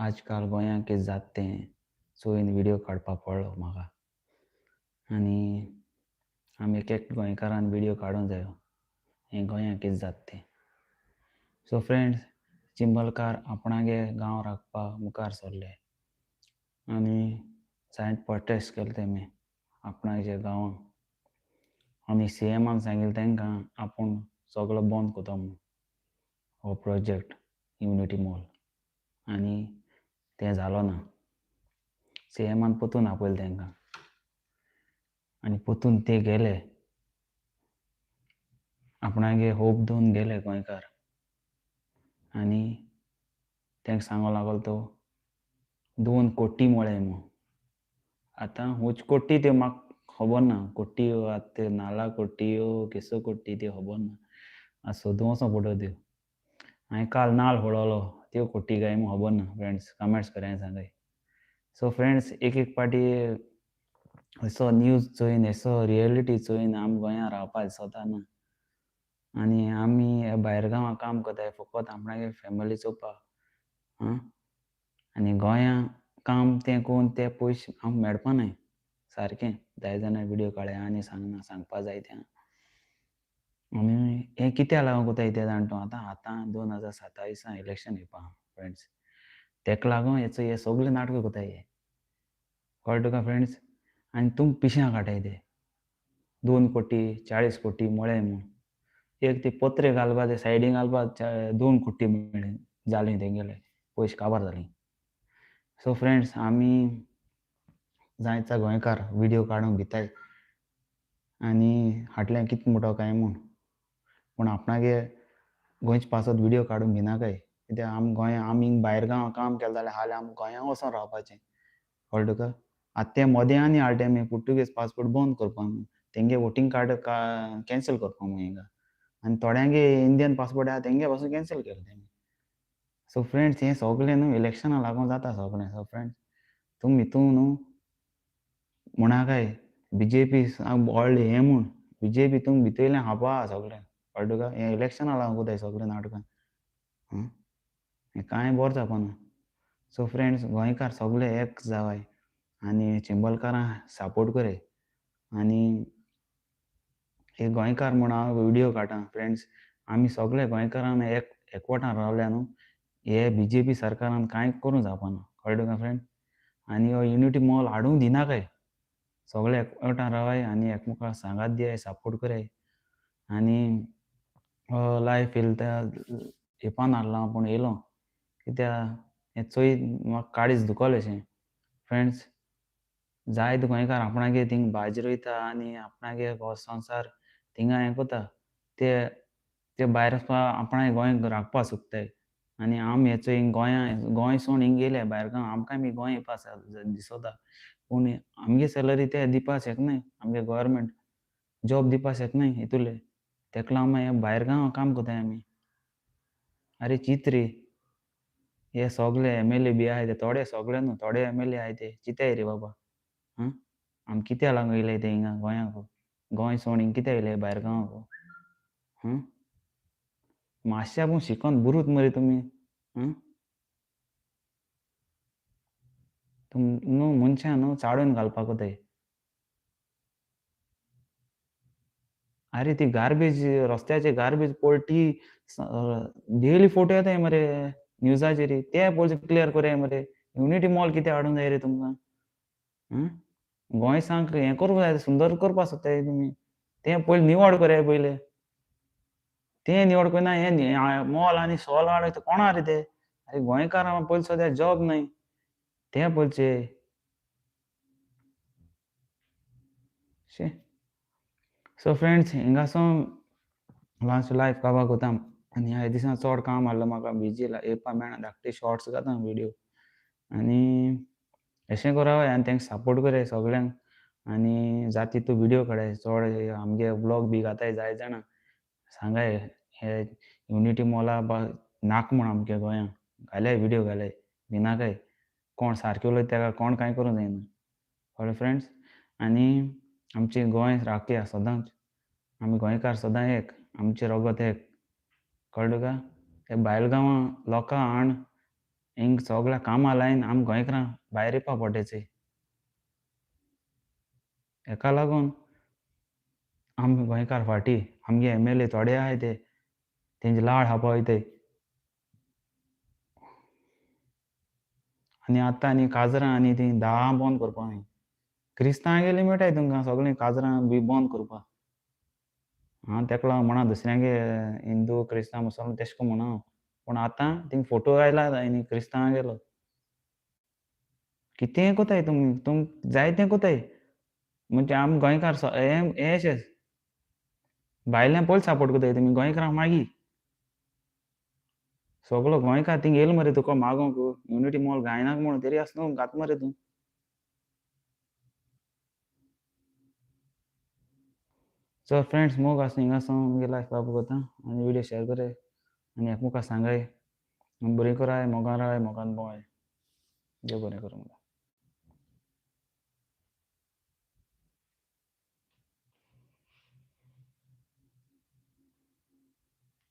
आजकाल गोंयांत कितें जाता तें चोयन व्हिडियो काडपाक पडलो म्हाका. आनी आमी एक एक गोंयकारान व्हिडियो काडूंक जायो हें गोंयांत कितें जाता तें. सो फ्रेंड्स, चिंबलकार आपणागे गांव राखपाक मुखार सरले आनी जायत प्रोटेस्ट केले तेमी आपणाच्या गांवांत. आनी सीएमान सांगिल्लें तांकां आपूण सगलो बंद करता म्हूण हो प्रोजेक्ट युनिटी मॉल, आनी तें जालो ना. सीएमान परतून आपयलें तांकां आनी परतून ते गेले, आपणागे होप दवरून गेले गोंयकार. आनी तांकां सांगूंक लागलो तो 2 कोटी म्हळें म्हूण. आतां हुच कोटी त्यो म्हाका खबर ना, कोटी आतां त्यो नाला कोटी केसो कोटी त्यो खबर ना, आतां सोदूंक वचों पडटल्यो त्यो. हांवें काल नाल फोडलो, त्यो कोटी काय म्हूण खबर ना. फ्रेंड्स, कमेंट्स कराय सांगाय. सो फ्रेंड्स, एक एक पाटी असो न्यूज चोयन असो रियलिटी चोयन आमी गोंयांत रावपा दिसता ना. आनी आमी भायर गांवां काम करताय फकत आपणागे फॅमिली चोवपाक. आं, आनी गोंयांत काम तें करून ते पयशे आमकां मेळपा नाय सारकें. जाय जाणां व्हिडियो काडले आनी सांगना, सांगपा जाय तें. आनी हें कित्याक लागून करताय तें जाण तूं. आतां आतां 2027 इलेक्शन येवपा फ्रेंड्स, तेका लागून हेचो हे सगळे नाटकां करताय हे, कळ्ळें तुका फ्रेंड्स. आनी तुम पिश्यां काडटाय ते 2 कोटी 40 कोटी म्हळें म्हूण. एक ती पत्रे घालपा ते सायडीन घालपा 2 कोटी मेळ्ळे जाली तेंगेले पयशे काबार जाली. सो फ्रेंड्स, आमी जायचा गोंयकार व्हिडियो काडूंक भिताय आनी हाटल्यान कितें म्हणटा काय म्हूण, पूण आपणागे गोंयचे पासत व्हिडियो काडूंक भिनाकाय. कित्याक आमी गोंया आमी भायर गांवां काम केलें जाल्यार हालीं आमी गोंया वचोन रावपाचें, कळ्ळें तुका. आतां तें मोदें आनी हाडलें आमी पुर्तुगेज पासपोर्ट बंद करपाक म्हूण, तेंगे वोटींग कार्ड कॅन्सल करपाक म्हूण हिंगा. आनी थोड्यांगे इंडियन पासपोर्ट आहा तेंगे पासून कॅन्सल केलें तेमी. सो फ्रेंड्स, हें सगळें न्हू इलेक्शना लागून जाता सगळें. सो फ्रेंड्स, तुमी हितून न्हू म्हणाकाय बीजेपी व्हडलें हें म्हूण, बीजेपी तुमी भितरल्यान खावपा सगळें, कळ्ळें तुका. हें इलेक्शना लागून करताय सगळें नाटकां. हें कांय बरें जावपाना. सो फ्रेंड्स, गोंयकार सगळे एक जावाय आनी चिंबलकारां सपोर्ट कराय. आनी एक गोंयकार म्हूण हांव व्हिडियो काडटा फ्रेंड्स. आमी सगळे गोंयकारान एक एकवटान रावल्या न्हू, हे बीजेपी सरकारान कांय करूंक जावपाना, कळ्ळें तुका फ्रेंड. आनी हो युनिटी मॉल हाडूंक दिनाकाय, सगळे एकवटान रावाय आनी एकमेकाक सांगात दियाय, सपोर्ट कराय. आनी लायफ येयला त्या येवपा नासलो हांव, पूण येयलो कित्याक हें चोयत म्हाका काळीज दुखलेशें. फ्रेंड्स, जायते गोंयकार आपणागे थिंग भाजी रोयता आनी आपणागे घर संवसार थिंगा हें करता, ते ते भायर वचपा आपणागे गोंय राखपा सोदताय. आनी आमी हेचो हिंग गोंया गोंय सोडून हिंग येयले भायर गांव, आमकांय बी गोंय येवपा दिसता, पूण आमगे सॅलरी ते दिवपा शकनाय, आमगे गव्हर्मेंट जॉब दिवपा शकनाय हितूले. तेका लागून मागीर भायर गांव काम करताय आमी. आरे चिंत रे, हे सगळे एमएलए बी आहाय ते थोडे सगळे न्हू, थोडे एमएलए आहाय ते चिंताय रे बाबा. आं, आमी कित्याक लागून येयले ते हिंगा गोंयाक, गोंय सोडून हिंग कित्याक येयले भायर गांवाक. मातशें आपूण शिकोन बुरूत मरे तुमी. तुम न्हू मनशां न्हू चाळून घालपाक वताय. आरे ती गार्बेज रस्त्याचे गार्बेज पडली ती डेली फोटो येताय मरे न्यूजाचेर, ते पयलीं क्लियर कराय मरे. युनिटी मॉल कित्याक हाडूंक जाय रे तुमकां. गोंय सांग हें करूंक जाय, सुंदर करपाक सोदताय तुमी, तें पयलीं निवळ कराय पयलें. तें निवळ करना, हें मॉल आनी सॉल हाड कोणा रे ते. आरे गोंयकारां पयलीं सद्या जॉब न्हय, तें पळचे. शे. सो फ्रेंड्स, हिंगासून ल्हानसो लायफ काबार करता. आनी ह्या दिसान चड काम आहलो म्हाका, बिजी येवपा मेळना, धाकटे शॉर्ट्स घाता व्हिडियो. आनी अशें कराय आनी तांकां सपोर्ट कराय सगळ्यांक. आनी जाता तितू व्हिडियो काडाय चड, आमगे ब्लॉग बी घाताय जाय जाणां सांगाय हे युनिटी मॉला नाक म्हूण आमच्या गोंयांत घालाय व्हिडियो घालाय भिनाकाय. कोण सारकें उलयता तेका कोण कांय करूंक जायना, कळ्ळें फ्रेंड्स. आनी आमचें गोंय राखया सदांच, आमी गोंयकार सदां एक, आमचें रगत एक, कळ्ळें तुका. हे भायल गांवां लोकां हाण हिंग सगळ्या कामां लायन आम गोंयकारां भायर येवपा पडटाचे. हेका लागून आमी गोंयकार फाटीं, आमगे एम एल ए थोडे आहाय ते तेंचे लाड खावपा वयताय. आनी आतां आनी काजरां आनी तीं 10 बंद करपा जाय. क्रिस्तांवांगेलीं मेळटाय तुमकां सगळीं काजरां बी बंद करपा. हांव तेका लागून म्हणा दुसऱ्यांगे हिंदू क्रिस्तांव मुसलमान तेशें करून म्हणा हांव, पूण आतां थिंग फोटो आयला आनी क्रिस्तांवांगेलो. कितेंय कोताय तुमी, तुमकां जाय तें कोताय. म्हणजे आमी गोंयकार हे अशेंच भायल्यान पयलीं सपोर्ट कोताय तुमी गोंयकारांक मागीर. सगलो गोंयकार थिंग येयलो मरे तुका मागोंक युनिटी मॉल घायनाक म्हणून तरी आसतना घात मरे तूं. सो फ्रेंड्स, मोग आसूं हिंगा सावन मुगे लायफ बाबू कोता आनी व्हिडियो शेयर कराय आनी एकमुका सांगाय बरें कराय, मोगान रावाय, मोगान भोंवाय. देव बरें करूं.